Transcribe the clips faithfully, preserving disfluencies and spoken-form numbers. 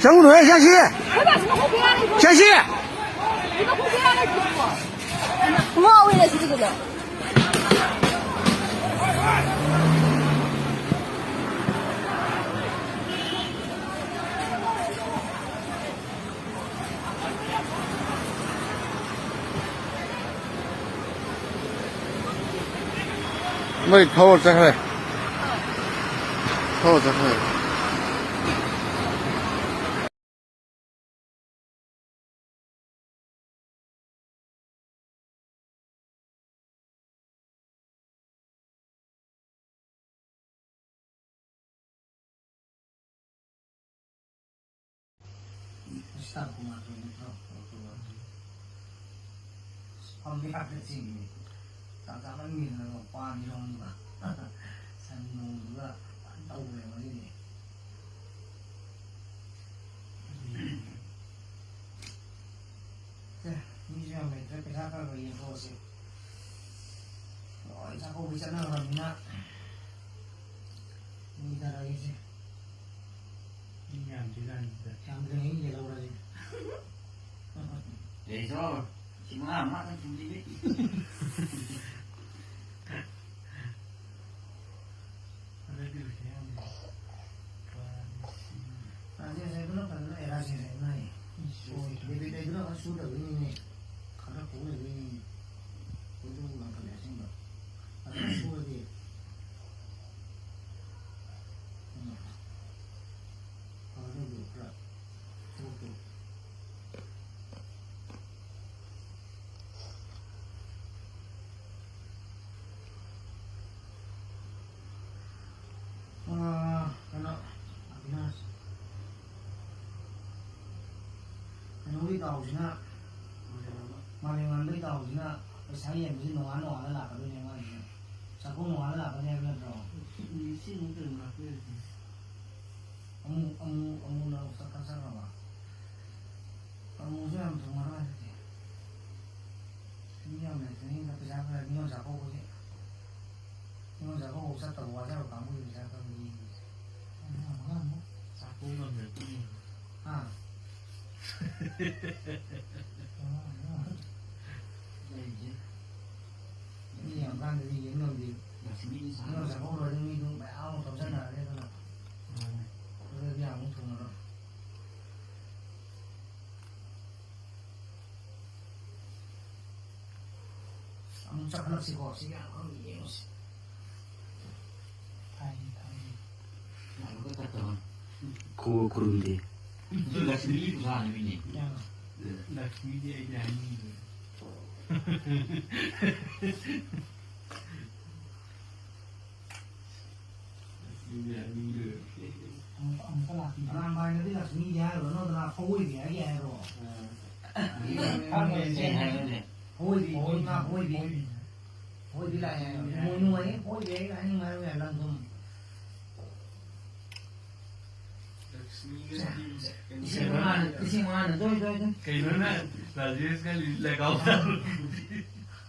ꯆꯪꯉꯨꯅꯨꯍꯦ, ꯁꯤ, ꯁꯤ꯫ ꯁꯤ, ꯁꯤ꯫ ꯉꯥꯎꯔꯦ ꯁꯤꯗꯤ ꯀꯩꯅꯣ꯫ ꯃꯣꯏ ꯊꯧꯔ ꯆꯠꯈ꯭ꯔꯦ꯫ ꯊꯧꯔ ꯆꯠꯈ꯭ꯔꯦ꯫ ꯐꯝꯕ ꯌꯥꯗ꯭ꯔꯦ ꯆꯤꯡꯉꯦ꯫ ꯆꯥꯛ ꯆꯥꯃꯟꯒꯤꯗꯅꯀꯣ ꯄꯥꯟ ꯏꯔꯣꯝꯗꯨꯒ ꯁꯟ ꯊꯣꯡꯕꯗꯨꯒ ꯐꯖꯅ ꯇꯧꯈ꯭ꯔꯦ ꯉꯁꯤꯗꯤ꯫ ꯑꯦ, ꯃꯤꯁꯨ ꯌꯥꯝ ꯂꯩꯇ꯭ꯔꯦ, ꯄꯩꯁꯥ ꯈꯔ ꯈꯔ ꯌꯦꯟꯊꯣꯛꯑꯁꯤ꯫ ꯂꯣꯏ ꯆꯥꯛꯀꯧꯕ ꯆꯠꯅꯈ꯭ꯔꯕꯅꯤꯅ ꯃꯤ ꯈꯔ ꯑꯩꯁꯦ ꯃꯤ ꯌꯥꯝꯗ꯭ꯔꯤꯀꯥꯟꯁꯤꯗ꯫ ꯌꯥꯝꯗ꯭ꯔꯤꯉꯩ ꯌꯦꯜꯍꯧꯔꯁꯤ꯫ ꯂꯩꯇ꯭ꯔꯣ? ꯂꯤꯁꯤꯡ ꯃꯉꯥ ꯃꯉꯥꯗꯪ ꯊꯝꯕꯤꯒꯦ꯫ ꯍꯟꯗꯛꯇꯤ ꯂꯨꯁꯤꯡ ꯌꯥꯝꯗ꯭ꯔꯦ꯫ ꯂꯨꯄꯥ ꯂꯤꯁꯤꯡ ꯔꯥꯖꯦꯁ ꯍꯥꯏꯗꯨꯅ ꯐꯖꯅ, ꯑꯦ, ꯔꯥꯖꯦꯁ ꯍꯥꯏꯗꯨꯅ ꯍꯥꯏꯌꯦ꯫ ꯁꯣꯏ꯫ ꯗꯦꯕꯤꯠ ꯍꯥꯏꯗꯨꯅ ꯈꯔ ꯁꯨꯗꯕꯩꯅꯤꯅꯦ꯫ ꯈꯔ ꯀꯣꯛ ꯂꯩꯕꯩꯅꯤꯅꯦ꯫ ꯑꯩꯈꯣꯏꯁꯨ ꯉꯟꯈꯠꯂꯦ ꯑꯁꯦꯡꯕ꯫ ꯐꯖꯅ ꯁꯨꯔꯗꯤ꯫ ꯎꯝ꯫ ꯐꯒꯗꯕꯗꯣ ꯈꯔ ꯊꯕꯛꯇꯣ꯫ ꯑꯥ, ꯀꯩꯅꯣ, ꯑꯕꯤꯅꯥꯁ꯫ ꯀꯩꯅꯣꯒꯤ ꯏꯇꯥꯎꯁꯤꯅ, ꯃꯥꯂꯦꯝꯉꯥꯟꯕ ꯏꯇꯥꯎꯁꯤꯅ ꯄꯩꯁꯥ ꯌꯦꯟꯕꯁꯤ ꯅꯣꯡꯉꯥꯜ ꯅꯣꯡꯉꯥꯜꯂ ꯂꯥꯛꯀꯗꯣꯏꯅꯦ ꯑꯉꯥꯡꯁꯤꯅ꯫ ꯆꯥꯛꯈꯨꯝ ꯅꯣꯡꯉꯥꯜꯂ ꯂꯥꯛꯀꯅꯤ ꯍꯥꯏꯕ ꯅꯠꯇ꯭ꯔꯣ? ꯉꯁꯤ ꯑꯃꯨꯛ ꯀꯩꯅꯣ ꯂꯥꯛꯇꯣꯏꯔꯤꯁꯦ? ꯑꯃꯨꯛ, ꯑꯃꯨꯛ, ꯑꯃꯨꯛꯅ ꯑꯃꯨꯛ ꯆꯠꯈ꯭ꯔ ꯆꯠꯈ꯭ꯔꯕ? ꯑꯃꯨꯛꯁꯨ ꯌꯥꯝ ꯊꯨꯡꯉꯔꯣꯏ ꯍꯧꯖꯤꯛꯇꯤ꯫ ꯃꯤ ꯌꯥꯝ ꯂꯩꯇ꯭ꯔꯤꯉꯩꯗ ꯄꯩꯁꯥ ꯈꯔ ꯃꯤꯉꯣꯟ ꯆꯥꯛꯀꯧꯕꯒꯤ, ꯃꯤꯉꯣꯟ ꯆꯥꯛꯀꯧꯕ ꯆꯠꯇꯕ ꯋꯥꯖꯕ ꯀꯥꯡꯕꯨꯒꯤ ꯄꯩꯁꯥ ꯈꯔ ꯌꯦꯡꯒꯦ꯫ ꯑꯗꯨꯅ ꯑꯃꯨꯛ ꯆꯥꯛꯀꯧꯕ ꯉꯝꯗ꯭ꯔꯗꯤ ꯌꯦꯡꯉꯣ꯫ ꯍꯥ? ꯂꯩꯁꯦ꯫ ꯃꯤ ꯌꯥꯝ ꯀꯥꯟꯗꯗꯤ ꯌꯦꯡ ꯉꯝꯗꯦ꯫ ꯂꯛꯁꯃꯤꯗꯤ ꯁꯥꯟꯅꯕ ꯃꯤꯉꯣꯟ ꯆꯥꯛꯀꯧꯔꯨꯔꯗꯤ ꯃꯤꯗꯨ ꯃꯌꯥꯝ ꯑꯃ ꯊꯣꯛꯆꯟꯅꯔꯅꯤ ꯑꯗꯨꯅ꯫ ꯃꯥꯅꯦ꯫ ꯑꯗꯨꯗꯤ ꯑꯃꯨꯛ ꯊꯨꯡꯉꯔꯣꯏ꯫ ꯑꯃꯨꯛ ꯆꯠꯈꯠꯂꯛꯁꯤꯀꯣ, ꯁꯤꯒꯤ ꯑꯃꯨꯛ ꯌꯦꯡꯉꯨꯁꯤ꯫ ꯊꯥꯏꯅꯤ, ꯊꯥꯏꯅꯤ꯫ ꯌꯥꯝꯅ ꯀꯠꯇꯕ꯫ ꯈꯨ ꯈꯨꯔꯨꯝꯗꯦ꯫ ꯑꯗꯨ ꯂꯛꯁꯃꯤ ꯄꯨꯖꯥꯅꯤꯅꯦ꯫ ꯌꯥꯝ꯫ ꯂꯛꯁꯃꯤꯗꯤ ꯑꯩꯗꯤ ꯍꯥꯏꯅꯤꯡꯗ꯭ꯔꯦ꯫ ꯂꯛꯁꯃꯤꯗꯤ ꯍꯥꯏꯅꯤꯡꯗ꯭ꯔꯦ꯫ ꯑꯃꯨꯛ, ꯑꯃꯨꯛꯀ ꯂꯥꯛꯄꯤꯗ꯭ꯔꯥ? ꯑꯔꯥꯝꯕꯥꯏꯅꯗꯤ ꯂꯛꯁꯃꯤꯗꯤ ꯍꯥꯏꯔꯨꯔꯅꯨꯗꯅ, ꯐꯧꯑꯣꯏꯕꯤ ꯍꯥꯏꯒꯦ ꯍꯥꯏꯔꯣ? ꯑꯥ꯫ ꯐꯧꯑꯣꯏꯕꯤ, ꯐꯧꯑꯣꯏꯕꯤ, ꯏꯃꯥ ꯐꯧꯑꯣꯏꯕꯤ꯫ ꯐꯧꯑꯣꯏꯕꯤ ꯂꯥꯛꯑꯦ ꯍꯥꯏꯔꯣ? ꯏꯃꯣꯏꯅꯨ ꯍꯥꯏꯌꯦ, ꯐꯧꯑꯣꯏꯕꯤ ꯍꯥꯏꯅꯤꯡꯉꯥꯏ ꯂꯪ ꯊꯨꯝ꯫ ꯂꯛꯁꯃꯤꯒ ꯁꯦ, ꯁꯦ, ꯏꯁꯤꯡ ꯃꯉꯥꯅ, ꯏꯁꯤꯡ ꯃꯉꯥꯅ ꯗꯣꯏ, ꯗꯣꯏ, ꯗꯣꯏ꯫ ꯀꯩꯅꯣꯅ ꯔꯥꯖꯦꯁꯀ ꯂꯤ-, ꯂꯩꯒꯥꯎ ꯇꯥꯔꯨꯕ꯫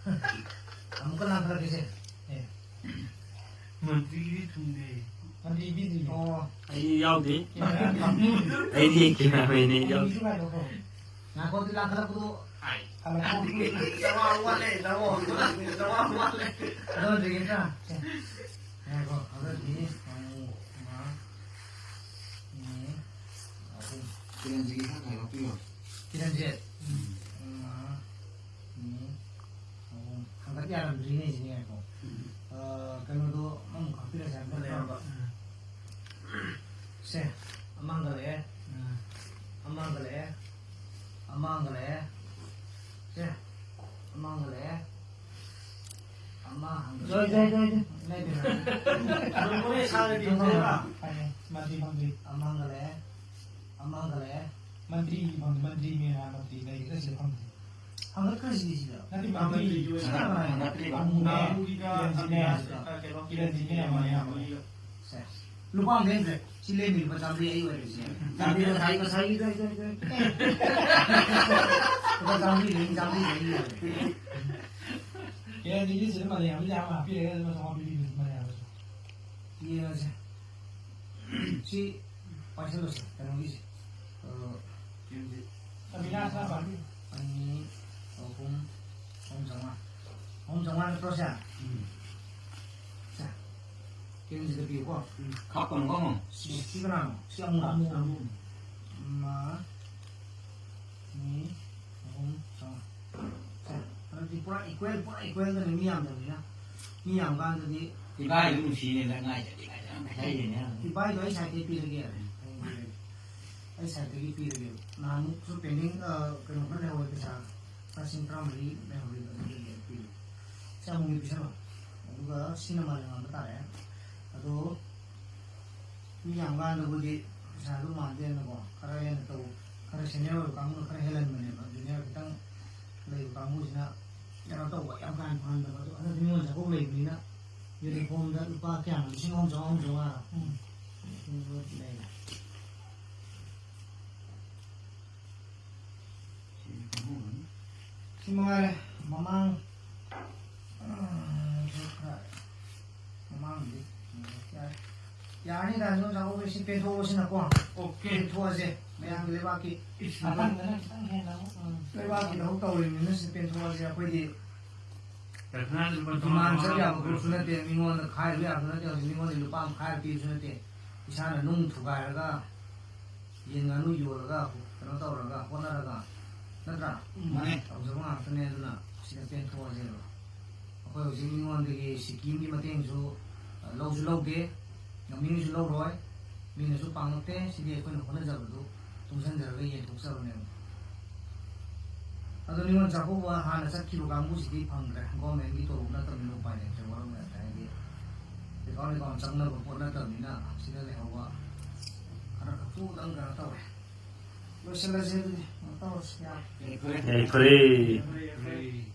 ꯑꯃꯨꯛꯀ ꯂꯥꯡꯈꯠꯂꯛꯀꯦꯁꯦ꯫ ꯑꯦ꯫ ꯃꯟꯇ꯭ꯔꯤꯒꯤꯗꯤ ꯊꯨꯡꯗꯦ꯫ ꯃꯟꯇ꯭ꯔꯤ ꯄꯤꯗ꯭ꯔꯤꯕꯣ? ꯑꯣ꯫ ꯑꯩ ꯌꯥꯎꯗꯦ꯫ ꯑꯦ꯫ ꯑꯩꯗꯤ ꯀꯦꯃꯦꯔꯥꯃꯦꯟꯅꯦ, ꯑꯩ ꯌꯥꯎꯗꯦ꯫ ꯃꯤꯁꯨ ꯉꯥꯏꯈꯣꯀꯣ꯫ ꯉꯥꯏꯈꯣ, ꯑꯗꯨ ꯂꯥꯡꯈꯠꯂꯛꯄꯗꯣ꯫ ꯍꯥꯏ꯫ ꯍꯜꯂꯛꯑꯣ꯫ ꯆꯥꯝꯃꯉꯥ ꯋꯥꯠꯂꯦ, ꯆꯥꯝꯃꯉꯥ ꯋꯥꯠꯂꯦ, ꯆꯥꯝꯃꯉꯥ ꯋꯥꯠꯂꯦ꯫ ꯑꯗꯣ ꯍꯧꯖꯤꯛꯀꯤ ꯅꯠꯇ꯭ꯔꯥ? ꯁꯦ꯫ ꯉꯥꯏꯈꯣ, ꯑꯗꯨꯗꯤ ꯑꯃꯨꯛ, ꯑꯃ, ꯑꯅꯤ, ꯑꯍꯨꯝ꯫ ꯀꯤꯔꯟꯖꯤꯠꯀꯤ ꯈꯔ ꯈꯥꯏꯗꯣꯛꯄꯤꯌꯣ꯫ ꯀꯤꯔꯟꯖꯤꯠ꯫ ꯎꯝ꯫ ꯑꯃ, ꯑꯅꯤ, ꯑꯍꯨꯝ꯫ ꯍꯪꯒꯠ ꯌꯥꯔꯝꯗ꯭ꯔꯤꯅꯦ ꯁꯤꯅꯦ, ꯉꯥꯏꯈꯣ꯫ ꯎꯝ꯫ ꯑ, ꯀꯩꯅꯣꯗꯣ ꯑꯃꯨꯛ ꯈꯥꯛꯄꯤꯔꯁꯦ, ꯍꯟꯗꯛ ꯂꯩꯔꯝꯕ꯫ ꯎꯝ꯫ ꯁꯦ, ꯑꯃ ꯍꯪꯒꯠꯂꯛꯑꯦ꯫ ꯎꯝ꯫ ꯑꯃ ꯍꯪꯒꯠꯂꯛꯑꯦ꯫ ꯑꯃ ꯍꯪꯒꯠꯂꯛꯑꯦ꯫ ꯁꯦ, ꯑꯃ ꯍꯪꯒꯠꯂꯛꯑꯦ꯫ ꯑꯃ ꯍꯪꯒꯠꯂꯛꯑꯦ꯫ ꯖꯣꯏ, ꯖꯣꯏ, ꯖꯣꯏ, ꯖꯣꯏ꯫ ꯂꯩꯕꯤꯔꯣ꯫ ꯃꯅꯤꯄꯨꯔꯤ ꯁꯥꯟꯅꯕꯤ ꯐꯪꯉꯦ, ꯐꯪꯉꯦ꯫ ꯃꯟꯇ꯭ꯔꯤ ꯐꯪꯗ꯭ꯔꯤ꯫ ꯑꯃ ꯍꯪꯒꯠꯂꯛꯑꯦ꯫ ꯑꯃ ꯍꯪꯒꯠꯂꯛꯑꯦ꯫ ꯃꯟꯇ꯭ꯔꯤ ꯐꯪꯗ꯭ꯔꯤ, ꯃꯟꯇ꯭ꯔꯤ ꯃꯦꯔꯥ ꯃꯟꯇ꯭ꯔꯤ ꯂꯩꯔꯤꯗ ꯁꯤꯗ ꯐꯪꯗ꯭ꯔꯤ꯫ ꯍꯪꯒꯠꯈ꯭ꯔꯁꯤꯗꯤ ꯁꯤꯗ꯫ ꯅꯠꯇꯦ, ꯃꯟꯇ꯭ꯔꯤ꯫ ꯁꯤ ꯀꯅꯥ ꯀꯅꯥ? ꯍꯪꯒꯠꯇ꯭ꯔꯤꯕ꯫ ꯑꯃꯨꯕ, ꯅꯥꯍꯨꯒꯤꯒ ꯀꯤꯔꯟꯖꯤꯠꯅꯦ꯫ ꯀꯩꯅꯣ, ꯀꯤꯔꯟꯖꯤꯠꯅꯦ, ꯃꯌꯥꯝ ꯑꯃ꯫ ꯁꯦ꯫ ꯂꯨꯄꯥ ꯑꯃ ꯂꯦꯝꯗ꯭ꯔꯦ꯫ ꯁꯤ ꯂꯦꯝꯃꯤ ꯂꯨꯄꯥ ꯆꯥꯝꯃꯔꯤ ꯑꯩ ꯑꯣꯏꯔꯦ ꯁꯤ꯫ ꯆꯥꯝꯃꯔꯤ ꯉꯁꯥꯏ, ꯉꯁꯥꯏꯒꯤꯗꯣ ꯑꯩ, ꯑꯩ, ꯑꯩ꯫ ꯂꯨꯄꯥ ꯆꯥꯝꯃꯔꯤ ꯂꯩ, ꯆꯥꯝꯃꯔꯤ ꯂꯩ ꯑꯣꯏꯔꯦ꯫ ꯀꯤꯔꯟꯖꯤꯠꯀꯤ ꯁꯤꯗ ꯃꯥꯂꯦꯝꯉꯥꯟꯕꯤꯗ ꯑꯃ ꯍꯥꯞꯄꯤꯔꯒ ꯂꯨꯄꯥ ꯆꯥꯝꯃꯉꯥ ꯄꯤꯕꯤꯕ ꯃꯥꯂꯦꯝꯉꯥꯟꯕꯤꯗ꯫ ꯌꯦꯡꯉꯁꯦ꯫ ꯁꯤ ꯄꯥꯏꯁꯜꯂꯁꯦ, ꯀꯩꯅꯣꯒꯤꯁꯦ꯫ ꯑ, ꯑꯕꯤꯅꯥꯁꯅ ꯄꯥꯝꯕꯤ꯫ ꯑꯅꯤ, ꯑꯍꯨꯝ, ꯑꯍꯨꯝ ꯆꯥꯝꯃꯉꯥ꯫ ꯑꯍꯨꯝ ꯆꯥꯝꯃꯉꯥ ꯅꯠꯇ꯭ꯔꯣ ꯁꯦ? ꯎꯝ꯫ ꯁꯦ꯫ ꯀꯦꯟꯖꯤꯗ ꯄꯤꯌꯨꯀꯣ꯫ ꯎꯝ꯫ ꯈꯥꯛꯄꯅꯨꯀꯣ ꯑꯃꯨꯛ꯫ ꯁꯤ, ꯁꯤ ꯀꯅꯥꯅꯣ? ꯁꯤ ꯑꯃꯨꯕ꯫ ꯑꯃꯨꯕ꯫ ꯑꯃ, ꯑꯅꯤ, ꯑꯍꯨꯝ, ꯆꯥꯝꯃꯉꯥ꯫ ꯁꯦ, ꯍꯟꯗꯛꯇꯤ ꯄꯨꯔꯥ equal, ꯄꯨꯔꯥ equalꯗꯅꯦ ꯃꯤ ꯌꯥꯝꯗꯕꯅꯤꯅ꯫ ꯃꯤ ꯌꯥꯝꯀꯥꯟꯗꯗꯤ ꯏꯕꯥꯏꯗꯨ ꯅꯨꯡꯁꯤꯅꯦ, ꯅꯪ ꯉꯥꯏꯗꯗꯤ ꯉꯥꯏꯗꯅ ꯍꯥꯏꯔꯤꯅꯦ꯫ ꯏꯕꯥꯏꯗꯣ ꯑꯩ sideꯇꯒꯤ ꯄꯤꯔꯒꯦ꯫ ꯑꯩ sideꯇꯒꯤ ꯄꯤꯔꯒꯦ꯫ ꯅꯍꯥꯟꯃꯨꯛꯁꯨ pending, ꯑ, ꯀꯩꯅꯣ ꯈꯔ ꯂꯩꯍꯧꯋꯦ ꯄꯩꯁꯥ꯫ ꯂꯨꯄꯥ ꯂꯤꯁꯤꯡ ꯇꯔꯥꯃꯔꯤ ꯂꯩꯍꯧꯔꯤꯕ ꯑꯗꯨꯗꯒꯤ ꯄꯤꯔꯦ꯫ ꯁꯤ ꯑꯃꯨꯛ ꯄꯤꯁꯜꯂꯣ꯫ ꯑꯗꯨꯒ ꯁꯤꯅ ꯃꯥꯂꯦꯝꯉꯥꯟꯕ ꯇꯥꯔꯦ꯫ ꯑꯗꯣ ꯃꯤ ꯌꯥꯝꯀꯥꯟꯗꯕꯨꯗꯤ ꯄꯩꯁꯥꯗꯣ ꯃꯥꯟꯗꯦꯅꯀꯣ, ꯈꯔ ꯍꯦꯟꯅ ꯇꯧ, ꯈꯔ senior ꯑꯣꯏꯕ ꯀꯥꯡꯕꯨꯅ ꯈꯔ ꯍꯦꯜꯍꯟꯕꯅꯦꯕ, junior ꯈꯤꯇꯪ ꯂꯩꯕ ꯀꯥꯡꯕꯨꯁꯤꯅ ꯀꯩꯅꯣ ꯇꯧꯕ ꯌꯥꯝ ꯀꯥ ꯍꯦꯟꯅ ꯐꯪꯍꯟꯗꯕ꯫ ꯑꯗꯣ ꯍꯟꯗꯛꯇꯤ ꯃꯤꯉꯣꯟ ꯆꯥꯛꯀꯧ ꯂꯩꯕꯅꯤꯅ uniformꯗ ꯂꯨꯄꯥ ꯀꯌꯥꯅꯣ? ꯂꯤꯁꯤꯡ ꯑꯍꯨꯝ ꯆꯥꯝꯃꯉꯥ, ꯑꯍꯨꯝ ꯆꯥꯝꯃꯉꯥ ꯂꯩꯔꯦ꯫ ꯁꯤ ꯃꯉꯥꯏꯔꯦ꯫ ꯃꯃꯥꯡ, ꯑꯥ, ꯈꯔ ꯃꯃꯥꯡꯗꯤ ꯌꯥꯔꯦ꯫ ꯌꯥꯔꯅꯤꯗ, ꯑꯗꯨꯝ ꯆꯥꯍꯧꯕ ꯁꯤ ꯄꯦꯟꯊꯣꯛꯑꯁꯤꯅꯀꯣ꯫ Okay꯫ ꯄꯦꯟꯊꯣꯛꯑꯁꯦ꯫ ꯃꯌꯥꯝꯒꯤ ꯂꯩꯕꯥꯛꯀꯤ ꯃꯊꯪꯗꯅ ꯈꯤꯇꯪ ꯍꯦꯟꯅ ꯑꯃꯨꯛ, ꯎꯝ꯫ ꯂꯩꯕꯥꯛꯀꯤ ꯊꯕꯛ ꯇꯧꯔꯤꯕꯅꯤꯅ ꯁꯤ ꯄꯦꯟꯊꯣꯛꯑꯁꯦ꯫ ꯑꯩꯈꯣꯏꯗꯤ ꯄ꯭ꯔꯊꯅꯥꯗ ꯂꯨꯄꯥ ꯆꯥꯝꯃꯉꯥ demand ꯆꯠ ꯌꯥꯕ ꯆꯥꯝꯃꯉꯥ ꯒ꯭ꯔꯨꯞꯁꯨ ꯅꯠꯇꯦ꯫ ꯃꯤꯉꯣꯟꯗ ꯈꯥꯏꯔꯨ ꯌꯥꯕꯁꯨ ꯅꯠꯇꯦ꯫ ꯍꯧꯖꯤꯛ ꯃꯤꯉꯣꯟꯗ ꯂꯨꯄꯥ ꯑꯃ ꯈꯥꯏꯔ ꯄꯤꯕꯁꯨ ꯅꯠꯇꯦ꯫ ꯏꯁꯥꯅ ꯅꯨꯡ ꯊꯨꯒꯥꯏꯔꯒ ꯌꯦꯟ ꯉꯥꯅꯨ ꯌꯣꯜꯂꯒ, ꯀꯩꯅꯣ ꯇꯧꯔꯒ, ꯍꯣꯠꯅꯔꯒ, ꯅꯠꯇ꯭ꯔꯥ? ꯎꯝ, ꯃꯥꯅꯦ꯫ ꯇꯧꯖꯕ ꯉꯥꯛꯇꯅꯦ꯫ ꯑꯗꯨꯅ ꯁꯤꯗ ꯄꯦꯟꯊꯣꯛꯑꯁꯦꯕ꯫ ꯑꯩꯈꯣꯏ ꯍꯧꯖꯤꯛ ꯃꯤꯉꯣꯟꯗꯒꯤ ꯁꯤꯀꯤꯝꯒꯤ ꯃꯇꯦꯡꯁꯨ, ꯑ, ꯂꯧꯁꯨ ꯂꯧꯗꯦ, ꯉꯝꯅꯤꯡꯁꯨ ꯂꯧꯔꯣꯏ, ꯃꯤꯅꯁꯨ ꯄꯥꯡꯉꯛꯇꯦ꯫ ꯁꯤꯗꯤ ꯑꯩꯈꯣꯏꯅ ꯍꯣꯠꯅꯖꯕꯗꯨ ꯇꯨꯡꯁꯤꯟꯖꯔꯒ ꯌꯦꯟꯊꯣꯛꯆꯕꯅꯦꯕ꯫ ꯑꯗꯣ ꯅꯤꯉꯣꯜ ꯆꯥꯛꯀꯧꯕ ꯍꯥꯟꯅ ꯆꯠꯈꯤꯕ ꯀꯥꯡꯕꯨꯁꯤꯗꯤ ꯐꯪꯗ꯭ꯔꯦ꯫ Governmentꯀꯤ ꯇꯣꯂꯣꯞ ꯅꯠꯇꯕꯅꯤꯅ ꯎꯄꯥꯏ ꯂꯩꯇ꯭ꯔꯦ, ꯋꯥꯔꯧꯕ ꯌꯥꯗ꯭ꯔꯦ꯫ ꯍꯥꯏꯗꯤ account account ꯆꯪꯅꯕ ꯄꯣꯠ ꯅꯠꯇꯕꯅꯤꯅ ꯁꯤꯗ ꯂꯩꯍꯧꯕ ꯈꯔ ꯈꯛꯇꯨꯗꯪ ꯀꯩꯅꯣ ꯇꯧꯔꯦ꯫ ꯂꯣꯏꯁꯤꯜꯂꯁꯤ ꯑꯗꯨꯗꯤ꯫ ꯀꯩꯅꯣ ꯇꯧꯔꯁꯤ, ꯌꯥꯔꯦ꯫ ꯌꯥꯏꯐꯔꯦ꯫ ꯌꯥꯏꯐꯔꯦ, ꯌꯥꯏꯐꯔꯦ꯫